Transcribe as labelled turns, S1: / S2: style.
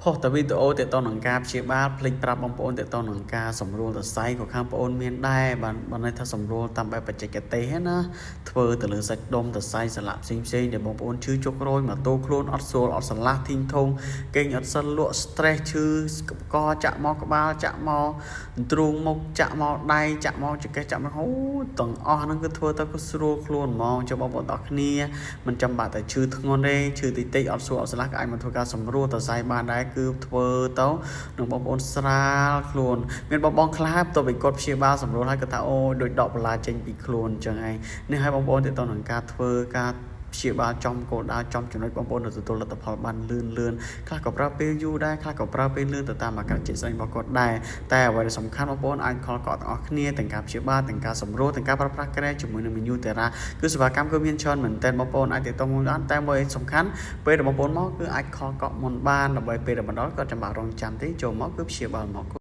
S1: ផុសតែវីដេអូទាក់ទងនឹងការព្យាបាលភ្លេចប្រាប់បងប្អូនទាក់ទងនឹងការសម្រួលសរសៃក៏ខាងបងប្អូនមានដែរបានបានន័យថាសម្រួលតាមបែបបច្ចេកទេសណាធ្វើទៅលើសាច់ដុំសរសៃសន្លាក់ផ្សេងផ្សេងដែលបងប្អូនឈឺចុករយមកតោខ្លួនអត់ស្រួលអត់ស្រឡះធីងធងគេងអត់សិលលក់ stress ឈឺកចាក់មកក្បាលចាក់មកទ្រូងមុខចាក់មកដៃចាក់មកចង្កេះចាក់មកអូទាំងអស់ហ្នឹងគឺធ្វើទៅគឺស្រួលខ្លួនហ្មងចុះបងប្អូនទាំងគ្នាមិនចាំបាច់តែឈឺធ្ងន់ទេឈឺតិចតិចអត់ស្រួលអត់ស្រឡះក៏អាចមកធ្វើការសម្រួលសរសៃបានដែរគឺធ្វើទៅនឹងបងប្អូនស្រាលខ្លួនមានបងបងខ្លះបន្ទាប់ពីគាត់ព្យាបាលសម្រួលហើយគាត់ថាអូដូចដកបន្លាចេញពីខ្លួនអញ្ចឹងឯងនេះឲ្យបងប្អូនទៅទៅនឹងការធ្វើការព្យាបាលចំគោលដៅចំចំណុចបងប្អូននឹងទទួលលទ្ធផលបានលឿនលឿនខ្លះក៏ប្រើពេលយូរដែរខ្លះក៏ប្រើពេលលឿនទៅតាមអាការជាក់ស្ដែងរបស់គាត់ដែរតែអ្វីដែលសំខាន់បងប្អូនអាច call កក់ទាំងអស់គ្នាទាំងការព្យាបាលទាំងការសម្រួលទាំងការប្រើប្រាស់ក្រែជាមួយនឹង menu Terra គឺសេវាកម្មគឺមានច្រើនមែនទែនបងប្អូនអាចទាក់ទងមកបានតែមួយសំខាន់ពេលដែលបងប្អូនមកគឺអាច call កក់មុនបានដើម្បីពេលដែលមកដល់ក៏ចាំបាច់រងចាំទេចូលមកគឺព្យាបាលមក។